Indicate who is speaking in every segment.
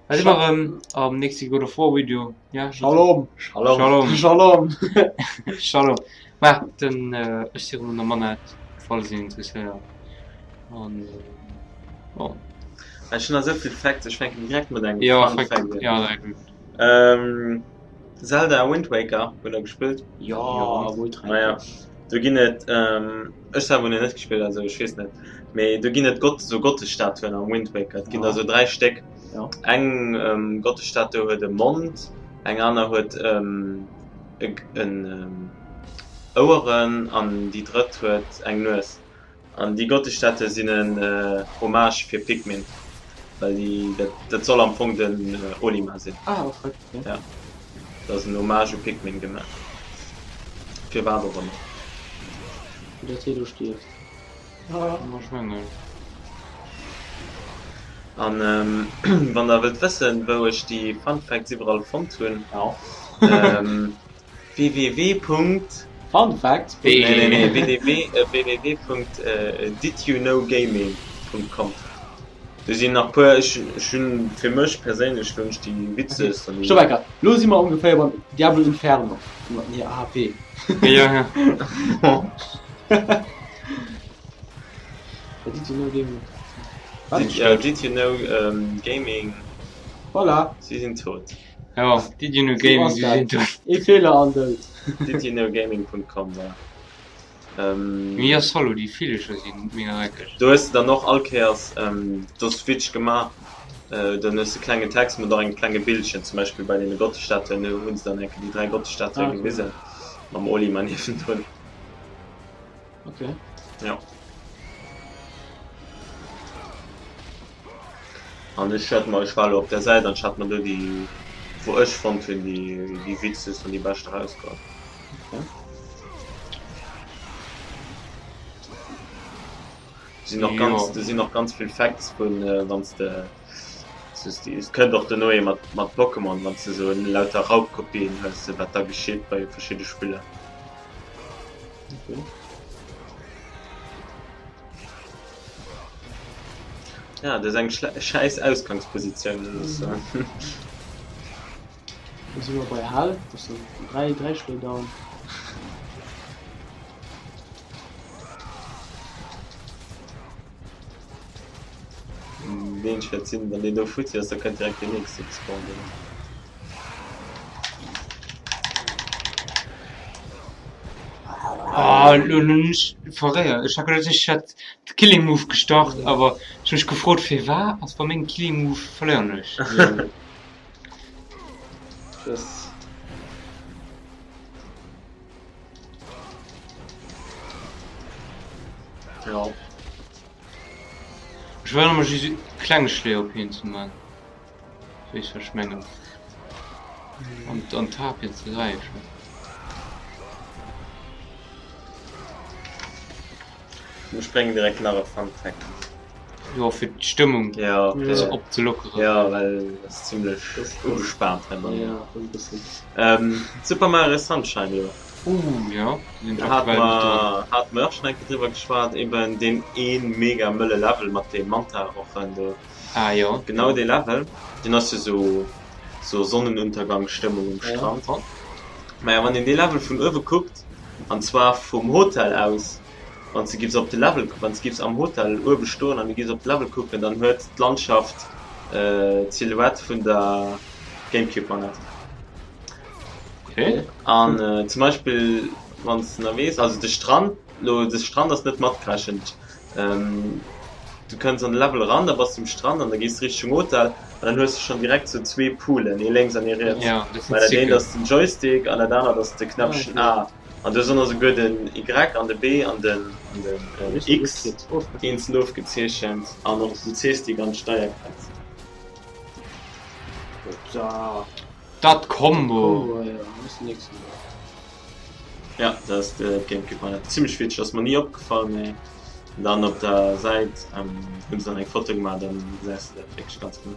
Speaker 1: Da si mer erëm am nächste God of War Video.
Speaker 2: Ja, Shalom.
Speaker 1: Shalom. Shalom.
Speaker 2: Shalom.
Speaker 1: Shalom. Ma, den äh, ech si rëm der Manette, falls een interesséiert. An äh,
Speaker 3: oh. Ech hunn nach esou vill Facts, ech fänken direkt mat engem
Speaker 1: Ja,
Speaker 3: Fun
Speaker 1: fänk,
Speaker 3: Fact un.
Speaker 1: ja, direkt un.
Speaker 3: Ähm, Zelda Wind Waker hutt der gespillt?
Speaker 2: Ja,
Speaker 1: Ja.
Speaker 2: ultra.
Speaker 3: Naja, do ginn et, ähm, ech selwer hunn en net gespillt, also ech weess net, mee do ginn et Gott, sou Gottesstatuen am Wind Waker. Et ginn der
Speaker 2: Ja.
Speaker 3: sou 3 Stéck.
Speaker 2: Ja.
Speaker 3: Eng ähm, Gottesstatue huet e Mond, eng aner huet ähm, e, en ähm, Oueren an déi drëtt huet eng Nues. An déi Gottesstätte sinn en Hommage fir Pikmin, well déi, dat, dat soll am Fong den Olima sinn.
Speaker 2: Ah, ok.
Speaker 3: Ja, dat ass en Hommage u Pikmin gemaach. Firwat och ëmmer.
Speaker 2: Fir datt hie do stierft.
Speaker 1: Ma ech mengen.
Speaker 3: An wann der wëllt wëssen, wou ech déi Fun Facts iwwerall fonnt hunn,
Speaker 2: Ja.
Speaker 3: www.
Speaker 2: Fun Fact.
Speaker 3: Nee, nee, nee, www. www.didyouknowgaming.com. Do sinn nach puer, ech ech hunn fir mech perséinlech hunn ech déi witzegst an déi.
Speaker 2: Stopp enker, lo si mer ongeféier beim Diablo Inferno. Nee, AP.
Speaker 1: Ja, ja.
Speaker 2: Did you know gaming? Wat?
Speaker 3: Did, äh, did you know ähm, gaming?
Speaker 2: Voilà.
Speaker 3: Si sinn tot.
Speaker 1: Ja, Did you know gaming, si sinn tot.
Speaker 2: Ee Feeler an dout.
Speaker 3: Didyouknowgaming.com, voilà. Ähm,
Speaker 1: Mee ja, Salo, déi Villecher sinn mega dreckeg.
Speaker 3: Do hues de dann och all Kéiers ähm, do Switch gemaach, äh, dann hues de klenge Text mat och engem klenge Bildchen, zum Beispill bei deene Gottesstatuen, do hunn se dann eng Kéier déi 3 Gottesstatuen
Speaker 2: Ah, okay.
Speaker 3: gewisen, mam Olima niewendrun.
Speaker 2: Okay.
Speaker 3: Ja. An ech hat mer, ech war elo op der Säit an ech hat mer do déi, wou ech fonnt hunn, déi, déi witzegst an déi bescht erausgeholl.
Speaker 2: Okay.
Speaker 3: Do sinn och ganz,
Speaker 1: Jo.
Speaker 3: do sinn och ganz vill Facts vun, wann s de, et kënnt och dono ee mat, mat Pokémon, wann s de esou lauter Raubkopien hues, wat da geschitt bei verschidde Spiller.
Speaker 2: Okay.
Speaker 3: Ja, dat ass eng schäiss Ausgangspositioun, muss ech soen.
Speaker 2: Do si mer bei Hell, dat sinn 3, 3 Schléi down.
Speaker 3: Deen wäert sinn, wann deen do futti ass, da kënnt direkt deen nächste gespawnt, oder?
Speaker 1: Ah, lo hunn ech verréiert. Ech hat geduecht, ech hätt de Killing Move gestart, awer ech hu mech gefrot, firwat ass bei mengem Killing Move verléieren ech.
Speaker 2: Das
Speaker 3: Ja.
Speaker 1: Ech war nëmme just e klenge Schléi op hien ze man. Weess wat ech mengen. An an d'Tapien ze gräifen.
Speaker 3: Ech bréngen direkt nach e Fun Fact.
Speaker 1: Jo fir d'Stëmmung
Speaker 3: Ja,
Speaker 1: ze
Speaker 3: fir,
Speaker 1: opzelockeren.
Speaker 3: ja, well et ass zimlech ugespaant hei bei mir.
Speaker 2: Ja, e bëssen.
Speaker 3: Ähm, Super Mario Sunshine elo.
Speaker 1: Uh ja, do sinn ech
Speaker 3: Hat
Speaker 1: aktuell nach dran.
Speaker 3: mer, hat mer och schonn eng Kéier driwwer geschwat, eben deen ee mega mëlle Level mat deem Manta-Rochen do.
Speaker 1: Ah jo.
Speaker 3: Genau dee Level, deen ass jo sou sou Sonnenuntergangsstëmmung um Strand. Maja wann een dee Level vun uewe kuckt, an zwar vum Hotel aus, wann s de giffs op de Level, wann s de giffs am Hotel uewe stoen an du giffs op de Level kucken, dann huet d'Landschaft d'Silhouette vun der Gamecube Manette.
Speaker 1: Okay.
Speaker 3: An zum Beispill wann s de nach weess, also de Strand, lo de Strand ass net matgerechent, Du kënns an de Level eran, da bass du um Strand an da gees de Richtung Hotel an dann hues de schonn direkt sou zwee Poolen, ee lénks an ee riets.
Speaker 1: Ja, dat sinn
Speaker 3: Mä dat eent
Speaker 1: d'Zicken.
Speaker 3: ass den Joystick an dat anert ass de Knäppchen A. An do sinn och souguer den Y an de B an den an den X eenzel ofgezeechent an och den C-Stick an d'Steierkräiz.
Speaker 1: Dat Kombo!
Speaker 3: Ja, dat ass de Gamecube Manette. Zimmlech witzeg, ass mer ni opgefall, mee dann op der Säit hunn se dann eng Foto gemaach, dann gesäis de dat wierklech ganz genau.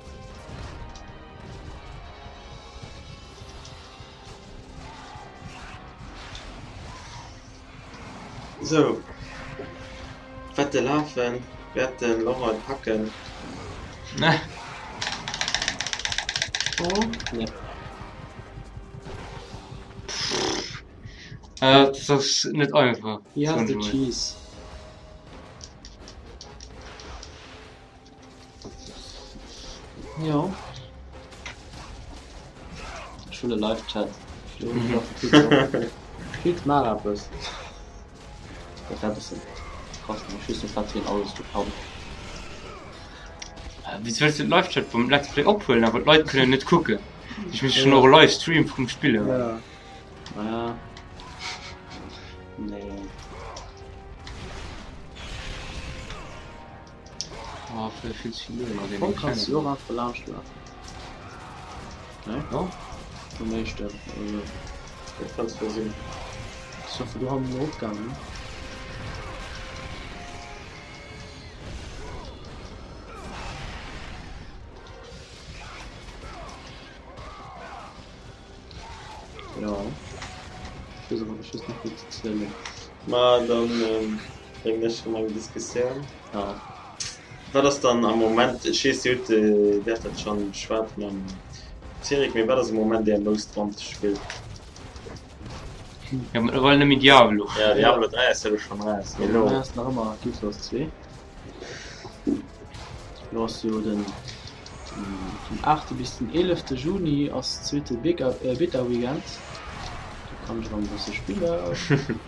Speaker 3: Sou, d'Wette lafen, wäert de Laurent et packen?
Speaker 2: Oh, nee.
Speaker 1: Äh, dat ass net einfach.
Speaker 2: He has the
Speaker 1: Soen ech mol.
Speaker 2: cheese. Jo. Ech wëll e Live-Chat. Pit, maach eppes. Dat war e bëssen krass, ech weess net wat hien alles do kann.
Speaker 1: Wéi wëlls du de Live-Chat vum Let's Play ophuelen, awer d'Leit kënnen net kucken? Ech misst schon och e Livestream vum Spille
Speaker 2: Ja, naja. Nee.
Speaker 1: Oh, vill ze vill Lued an deene
Speaker 2: Voll kanns
Speaker 1: klengen.
Speaker 2: du och einfach laanscht lafen. Ne?
Speaker 1: Jo.
Speaker 2: Am éischten, also.
Speaker 3: Dat kann zwar sinn.
Speaker 2: Ass jo vu do hannen eropgaangen, ne? Jo. Ech weess awer, ech weess net wéi ze zielen.
Speaker 3: Ma dann bréngen ech erëm eng Diskussioun.
Speaker 2: Ja.
Speaker 3: Wat ass dann am Moment, ech weess Dir hutt Dir hat dat schonn beschwat mam Cédric, mee wat ass am Moment Är most wanted Spill?
Speaker 1: Jo, mëttlerweil nëmme Diablo.
Speaker 3: Ja, Diablo 3 ass jo elo schonn eraus, mee elo.
Speaker 2: Mäi ass nach ëmmer Guild Wars 2. Elo ass jo den vum 8 bis den 11 Juni ass zweete Beta Weekend, do kann ech erëm e bësse spillen.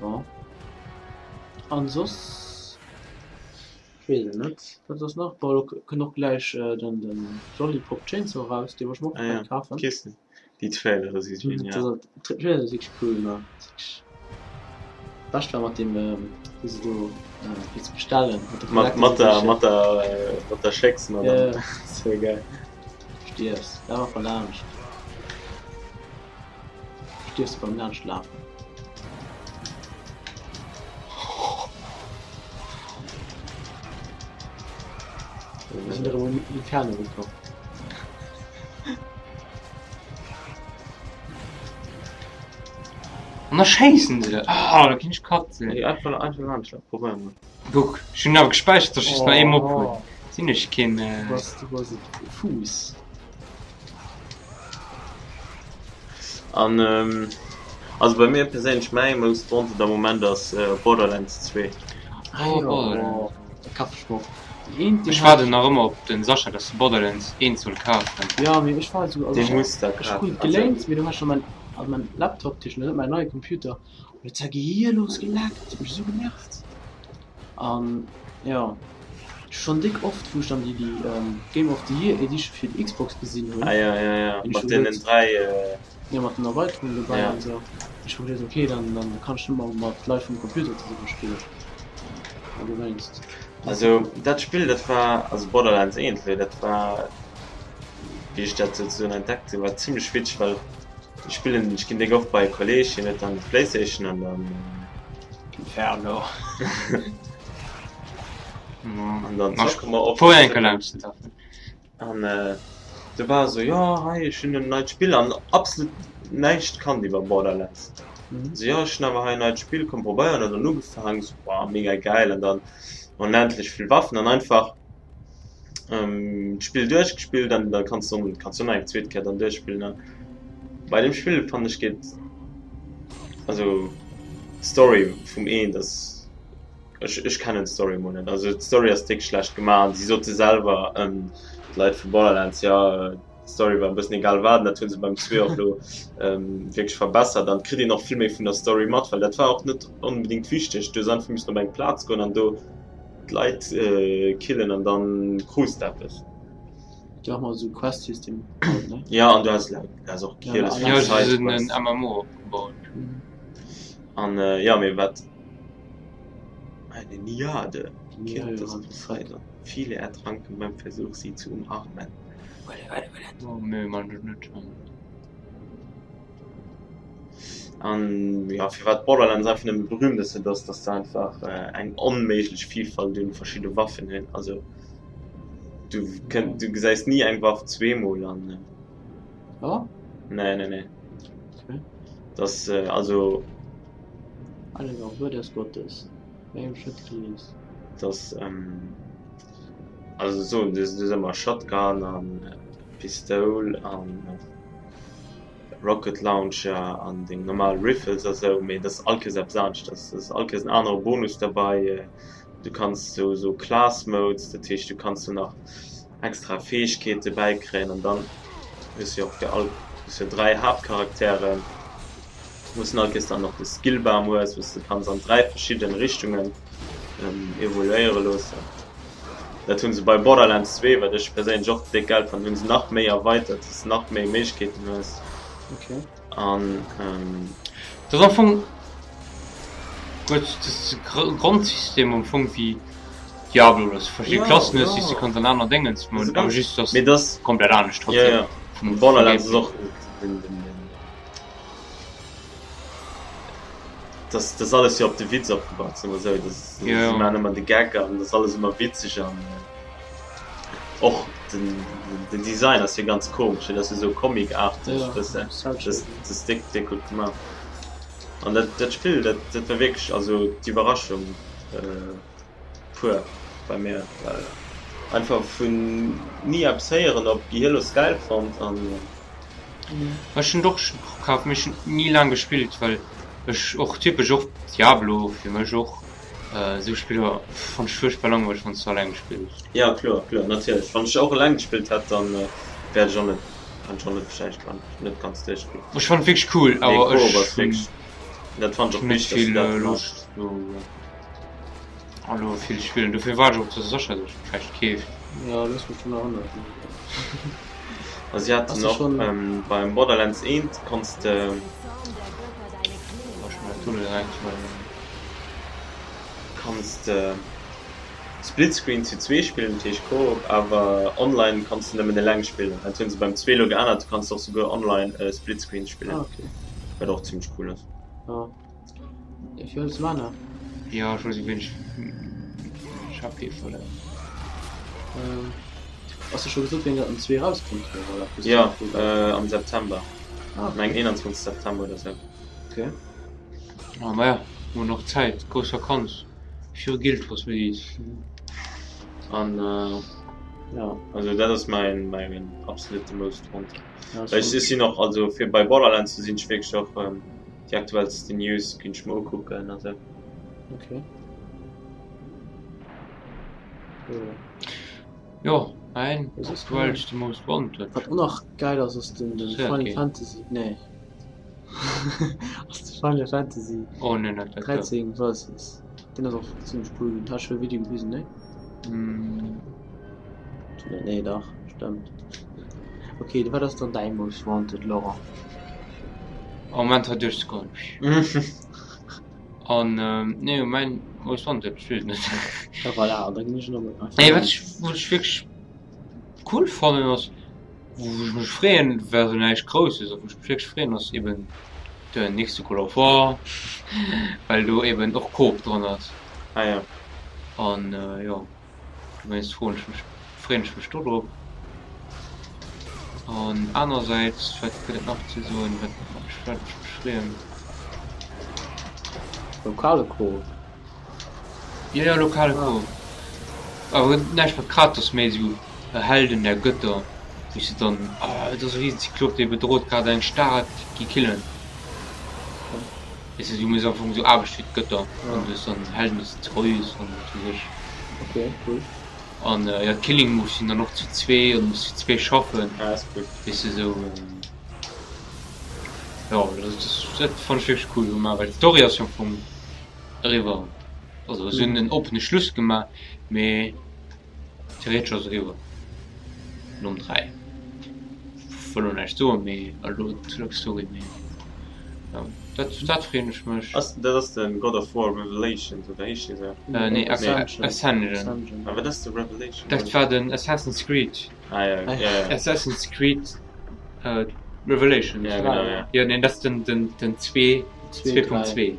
Speaker 2: Jo an soss ech weess et net wat ass nach, bon elo kënnt och gläich den den Lollipop Chainsaw eraus, dee wollt ech mer och
Speaker 3: Ah ja,
Speaker 2: direkt kafen.
Speaker 3: Kissen. Déi Trailere si genial.
Speaker 2: D'Trailer si wierklech cool gemaach. Bescht war mat deem wéi se do fir ze bestellen mat de
Speaker 3: Mat mat der mat der mat der Schécks mat
Speaker 2: Ja.
Speaker 3: Sou geil.
Speaker 2: Stierfs laf einfach laanscht. Stierfs beim Laanschtlafen. Mir sinn erëm um Inferno ukomm.
Speaker 1: An da schéissen se! Ah, da ginn ech katzen.
Speaker 3: Nee, einfach, einfach laanscht, probéier mol.
Speaker 1: Kuck, ech hunn awer gespäichert, dass ech nach ee Mob hunn. Sinn ech keen.
Speaker 2: Du bass, du bass e Fuuss.
Speaker 3: An also bei mir perséinlech mäi most wanted am Moment ass Borderlands 2.
Speaker 1: Oh, Borderlands.
Speaker 2: Dat kaf ech mer och. Déi eent, déi
Speaker 1: Ech
Speaker 2: hat
Speaker 1: waarden nach ëmmer op den Sascha, dass de Borderlands 1 soll kafen.
Speaker 2: Jo, mee ech war esou, also
Speaker 3: Dee
Speaker 2: ech
Speaker 3: muss dat
Speaker 2: ech krut
Speaker 3: kafen.
Speaker 2: et
Speaker 3: Also
Speaker 2: geléint, mee du hat ech nach mäin, also mäin Laptop, dat heescht net mäin neie Computer, an huet säi Gehir los geleckt, dat huet mech esou genervt. An jo, schonn déck oft wou ech dann déi déi Game of the Year Edition fir déi Xbox gesinn hunn,
Speaker 3: ah ja, ja, ja,
Speaker 2: hunn ech
Speaker 3: mat
Speaker 2: scho
Speaker 3: deenen
Speaker 2: geduet,
Speaker 3: 3
Speaker 2: jo mat den Erweiterungen dobäi
Speaker 3: ja.
Speaker 2: an esou, hunn ech scho geduet, ok dann dann kann ech net méi mat Leit vum Computer zesumme spillen. An dowéinst.
Speaker 3: Also dat Spill dat war, also Borderlands 1 elo, dat war wéi ech dat souzesoen entdeckt hunn, war zimlech witzeg, well Ech spillen, ech ginn déck oft bei e Kolleg, hien huet dann d'Playstation an dann.
Speaker 2: Inferno.
Speaker 3: An dann zocke mer oft
Speaker 1: Vorher enker
Speaker 3: zesummen.
Speaker 1: laanscht ze lafen.
Speaker 3: An du war esou, jo hei ech hunn en neit Spill an absolut näischt kannt iwwer Borderlands. Esou, jo ech hunn awer hei en neit Spill, komm probéieren et an ugefaangen, esou wow mega gäil an dann onendlech vill Waffen an einfach d'Spill duerchgespillt an da kanns du kanns du nach eng zweet Kéier dann duerchspillen an bei dem Spill fannen ech geet also d'Story vum eent ass ech ech kennen d'Story mol net also d'Story ass déck schlecht gemaach an si sote selwer d'Leit vu Borderlands jo d'Story war e bëssen egal wat an dat hu se beim zwee och elo wierklech verbessert an et kritt een och vill méi vun der Story mat well dat war och net onbedéngt wichteg du hues einfach missen op eng Plaz goen an do d'Leit killen an dann krus de eppes.
Speaker 2: Jo och mat esou Quest System halt ne?
Speaker 3: Ja an du has du has och
Speaker 2: Ja,
Speaker 3: killes
Speaker 1: Jo,
Speaker 3: vill
Speaker 1: se hunn en
Speaker 3: Sidequests.
Speaker 1: MMO opgebaut.
Speaker 3: An jo mee wat eine Niade
Speaker 2: Ja,
Speaker 3: Kind
Speaker 2: ja,
Speaker 3: des
Speaker 2: what the fuck.
Speaker 3: Poseidon viele ertranken beim Versuch sie zu umarmen.
Speaker 1: Oh nee, man dat net.
Speaker 3: An jo, firwat Borderlands einfach nëmme berühmt ass, dat ass, dass se einfach eng onméiglech Vielfalt un verschidde Waffen hunn. Also du kënn du gesäis ni eng Waff zweemol an.
Speaker 2: Oh?
Speaker 3: Nee, nee, nee.
Speaker 2: Okay.
Speaker 3: Dass also.
Speaker 2: Heiliger Wuert des Gottes, wéi engem Schrëtt gelies.
Speaker 3: Dass also soen, du hues ëmmer Shotgun an. Pistoul an Rocket Launcher an deng normal Riffles a sou, mee et ass all Kéiers eppes aneschters. Et ass all Kéiers en anere Bonus derbei. Du kanns sou sou Class Modes, dat heescht du kanns do nach extra Fäegkeete bäikréien an dann hues du jo och fir all, hues jo 3 Haaptcharakteren, wou s de all Kéiers dann och de Skillbam hues, wou s de kanns an 3 verschidden Richtungen evoluéiere loossen. Dat hunn se bei Borderlands 2, wat ech perséinlech och déck geil fannen, hunn se nach méi erweitert, dass de nach méi Méiglechkeeten hues.
Speaker 2: Okay.
Speaker 3: An ähm.
Speaker 1: Dat ass am Fong gutt, dat ass de Grondsystem am Fong wéi Diablo, dass du verschidde
Speaker 3: Ja,
Speaker 1: Klassen hues, déi s du
Speaker 3: ja.
Speaker 1: kanns an aner Déngens
Speaker 3: Also
Speaker 1: man, awer
Speaker 3: ganz,
Speaker 1: just dass
Speaker 3: mee das
Speaker 1: komplett anescht
Speaker 3: ja,
Speaker 1: trotzdem
Speaker 3: ja.
Speaker 1: vum vum
Speaker 3: Borderlands ass
Speaker 1: Gameplay.
Speaker 3: och den, den, den, das, das alles jo op de Witz opgebaut, soe mer esou. Das,
Speaker 1: Ja,
Speaker 3: si
Speaker 1: ja.
Speaker 3: maachen ëmmer de Gag an das alles ëmmer witzeg an och den, den Design ass jo ganz komesch, dat ass jo esou comicarteg,
Speaker 2: Ja,
Speaker 3: das, das,
Speaker 2: Cell-Shading.
Speaker 3: das ass déck, déck gutt gemaach. An dat, dat Spill, dat, dat war wierklech also d'Iwwerraschung pur bei mir, well einfach vun ni eppes héieren op Gehiirlos geil fonnt an.
Speaker 1: Ech hunn et och kaf, mee ech hunn ni laang gespillt, well ech och typesch och Diablo fir mech och esou Spiller fannt ech fuerchtbar langweileg wann s du alleng spills.
Speaker 3: Jo kloer, kloer natierlech. Wann ech och eleng gespillt hätt, dann wäert ech och net, hätt ech och net wahrscheinlech ganz, net ganz duerchgespillt.
Speaker 1: Ech fannen et wierklech cool,
Speaker 3: Mee
Speaker 1: awer
Speaker 3: Koop
Speaker 1: ech
Speaker 3: ass
Speaker 1: hunn
Speaker 3: wierklech, dat fannen ech och
Speaker 1: net
Speaker 3: wichteg, dass se
Speaker 1: vill
Speaker 3: dat gemaach
Speaker 1: Loscht do elo vill ze spillen. Dofir waarde ech och dass de Sascha sech vläicht keeft.
Speaker 2: Jo, looss mech drun erënneren.
Speaker 3: A si
Speaker 2: Ass
Speaker 3: haten
Speaker 2: de
Speaker 3: och
Speaker 2: schonn.
Speaker 3: beim Borderlands 1 konns de. Kanns de Splitscreen zu zwee spillen, dat heescht Koop, awer online kanns de nëmmen eleng spillen. Dat hunn se beim zwee elo geännert, du kanns och souguer online Splitscreen
Speaker 2: Ah,
Speaker 3: spillen,
Speaker 2: okay.
Speaker 3: wat och zimmlech cool ass.
Speaker 2: Ja. Wéi hues Mana?
Speaker 1: Jo, ech wollt esou wéineg HP verléieren.
Speaker 2: Ass de scho gesot wéini dat den 2 rauskënnt? Voilà, plus
Speaker 3: Jo,
Speaker 2: 2 Froen.
Speaker 3: am September.
Speaker 2: Ah, okay.
Speaker 3: Meng 21 September oder sou.
Speaker 2: Okay.
Speaker 1: Ah maja, hu mer nach Zäit, grouss Vakanz viru Guild Wars Release.
Speaker 3: An
Speaker 2: Ja.
Speaker 3: also dat ass mäin mäin absolute most wanted.
Speaker 2: Ja,
Speaker 3: Well ech sinn och also fir bei Borderlands do sinn ech wierklech och déi aktuellste News ginn ech mer ukucken a sou.
Speaker 2: Okay. Jo.
Speaker 1: Jo, mäin
Speaker 2: Was ist
Speaker 1: aktuellste Most Wanted.
Speaker 2: Wat och nach geil ass, ass den, den
Speaker 1: Sehr
Speaker 2: Final
Speaker 1: geil.
Speaker 2: Fantasy, nee. ass de Final Fantasy
Speaker 1: Oh nee, net dat.
Speaker 2: 13 Versus. Den ass och zimmlech cool ginn. Hast du e Video gewisen, ne?
Speaker 1: Mm,
Speaker 2: Nee, dach, stëmmt. Okay, wat ass dann däi Most Wanted, Laurent?
Speaker 1: Am Moment hat duerchzegoen. An ähm, nee, mäin Most Wanted, ech weess et net.
Speaker 2: Ja, voilà, an da ginn ech nach einfach.
Speaker 1: Nee, wat ech, wat ech wierklech cool fannen ass, wou ech mech freeën, well se näischt Grousses, a wou ech mech wierklech freeën, ass eben den nächste God of War, well do eben och Koop dran ass.
Speaker 3: Ah ja.
Speaker 1: An äh, jo, dowéinst froen ech mech, freeën ech mech do drop. An anersäits, wat gëtt et nach ze soen, wat ech wat ech mech freeën?
Speaker 2: Lokale Koop.
Speaker 1: Jo, jo, lokale Koop. Awer näischt mat Kratos, méi esou Helden der Götter, wou s de dann, oh, et ass e Riesenzyklop, dee bedroht grad eng Stad, gi killen. Weess de, du méchs am Fong esou Aarbecht fir d'Götter an du hues dann Helden des Zeus an wat weess ech.
Speaker 2: Okay, cool.
Speaker 1: An jo, d'Killing Moves sinn dann och zu zwee an du muss zu zwee schaffen.
Speaker 3: Ah, ass cool.
Speaker 1: Weess de, esou, jo, dat, dat fannt ech wierklech cool gemaach, well d'Story ass jo am Fong eriwwer. Also si hunn en oppene Schluss gemaach, mee theoretesch ass et eriwwer nom 3. Wëll elo näischt soen, mee elo zu der Story, mee jo dat dat freeën ech mech.
Speaker 3: Ass dat ass de God of War Revelations oder heescht dee sou?
Speaker 1: Nee, Ascension.
Speaker 3: Ascension. A wat ass de Revelations?
Speaker 1: Dat war den Assassin's Creed.
Speaker 3: Ah ja, ja, ja.
Speaker 1: Assassin's Creed Revelations.
Speaker 3: Ja, genau, ja.
Speaker 1: Jo, nee, dat ass den den den 2 2.2.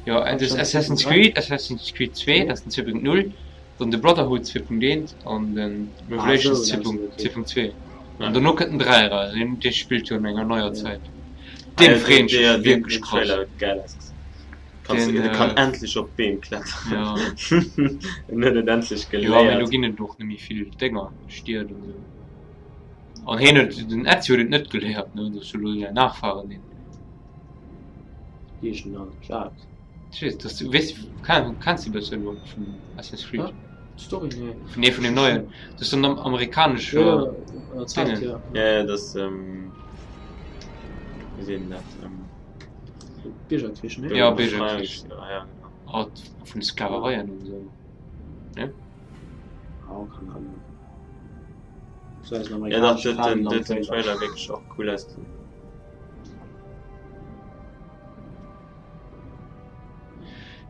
Speaker 1: Jo, en dus Assassin's Creed, Assassin's Creed 2, dat ass den 2.0, dann de Brotherhood 2.1 an de Revelations 2.2. An dono kënnt den 3 eraus, deen dee spillt jo an enger neier Zäit. Deen freeën ech mech wierklech krass.
Speaker 3: Kanns
Speaker 1: Den,
Speaker 3: de kann
Speaker 1: äh,
Speaker 3: endlech op d'Beem kletteren.
Speaker 1: Ja.
Speaker 3: En huet et endlech
Speaker 1: Jo, mee
Speaker 3: geléiert.
Speaker 1: lo ginn et och net méi vill Dénger, Stied an esou. An hien huet, den Ezio huet et net geléiert, ne, dat ass jo elo säin Nachfahren, deen.
Speaker 2: Wéi heescht en dann? Jacques?
Speaker 1: Ech weess, dass du, weess, kenn, kenns de bësse elo vun Assassin's Creed?
Speaker 2: Hä? D'Story? Nee.
Speaker 1: Nee, vun dem neien. Dat ass den amerikanesche.
Speaker 2: Jo, jo, an der Zäit, jo.
Speaker 3: Ja, ja, dat ass, wéi seet een dat?
Speaker 2: Biergerkrich, nee?
Speaker 1: Ja, Biergerkrich.
Speaker 3: Ja, ja, genau.
Speaker 1: Ah, vun de Sklavereien an esou, ne?
Speaker 2: Oh, keng Ahnung.
Speaker 3: Ja, dach, dat huet den Trailer wierklech och cool ausgesinn.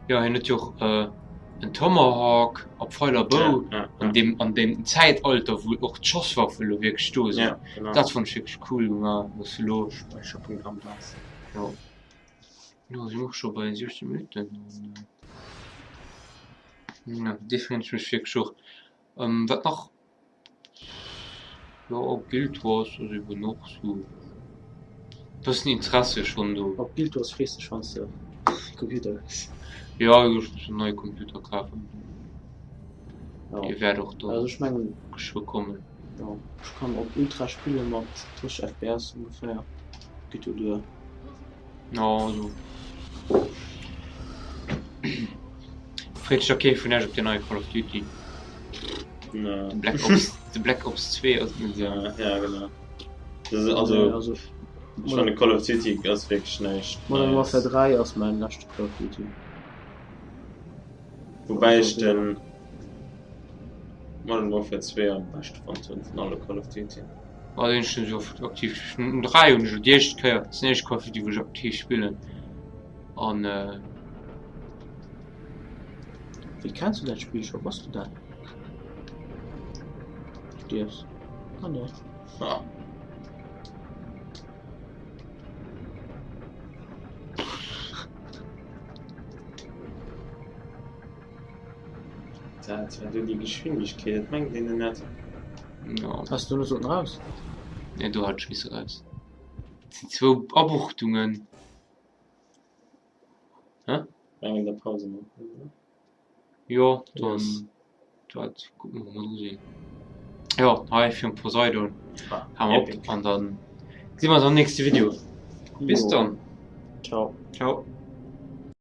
Speaker 1: Jo, hien huet jo och en Tomahawk a Pfeil a Bou an deem an deem Zäitalter, wou och d'Schosswaffe lo wierklech do sinn. Dat fannt ech wierklech cool gemaach, dass elo.
Speaker 3: Späicherpunkt amplaz.
Speaker 1: Jo, lo si mer och scho bei 16 Minutten. Jo, dee freeën ech mech wierklech och. Wat nach? Jo op Guild Wars ass eben och sou bëssen Interesse schonn do.
Speaker 2: Op Guild Wars frees dech wanns de Computer hues.
Speaker 1: Jo ech muss en neie Computer kafen. Dee wäert och do
Speaker 2: Also ech mengen
Speaker 1: geschwë kommen.
Speaker 2: Jo ech kann op Ultra spille mat 30 FPS ongeféier, geet jo duer.
Speaker 1: Jo also freet sech da kee vun iech op deen neie Call of Duty?
Speaker 3: Nee.
Speaker 1: De Black Ops, de Black Ops 2 ass net esou.
Speaker 3: Ja, ja genau. Das ist, also,
Speaker 2: Nee, also
Speaker 3: ech fanne Call of Duty ass wierklech näischt
Speaker 2: Modern
Speaker 3: Neies.
Speaker 2: Warfare 3 ass mäin leschte Call of Duty.
Speaker 3: Woubäi ech den Modern Warfare 2 am beschte fonnt hunn vun alle Call of Duty.
Speaker 1: Ah, deen ech net esou oft aktiv gespillt. Den 3 hunn ech elo déi éischt Kéier, dat ass den éischte Call of Duty wou ech aktiv spillen an äh.
Speaker 2: Wéi kenns du dat Spill scho? Bass du dat? Stierfs. Ah nee.
Speaker 3: Ah. Dat war do déi Geschwindegkeet, dat mengt een net.
Speaker 1: Ja.
Speaker 2: Has du net sollten raus?
Speaker 1: Nee, do hat ech misse raus. Et sinn zwou Abuchtungen. Hä?
Speaker 3: Eng an der Pause maachen, oder?
Speaker 1: Jo, dann dat kucke mer mol un. Jo, hei fir Poseidon.
Speaker 3: Ah,
Speaker 1: Hale mer op
Speaker 3: epic.
Speaker 1: an dann gesi mer eis am nächste Video. Bis
Speaker 2: Jo.
Speaker 1: dann.
Speaker 2: Ciao.
Speaker 1: Ciao.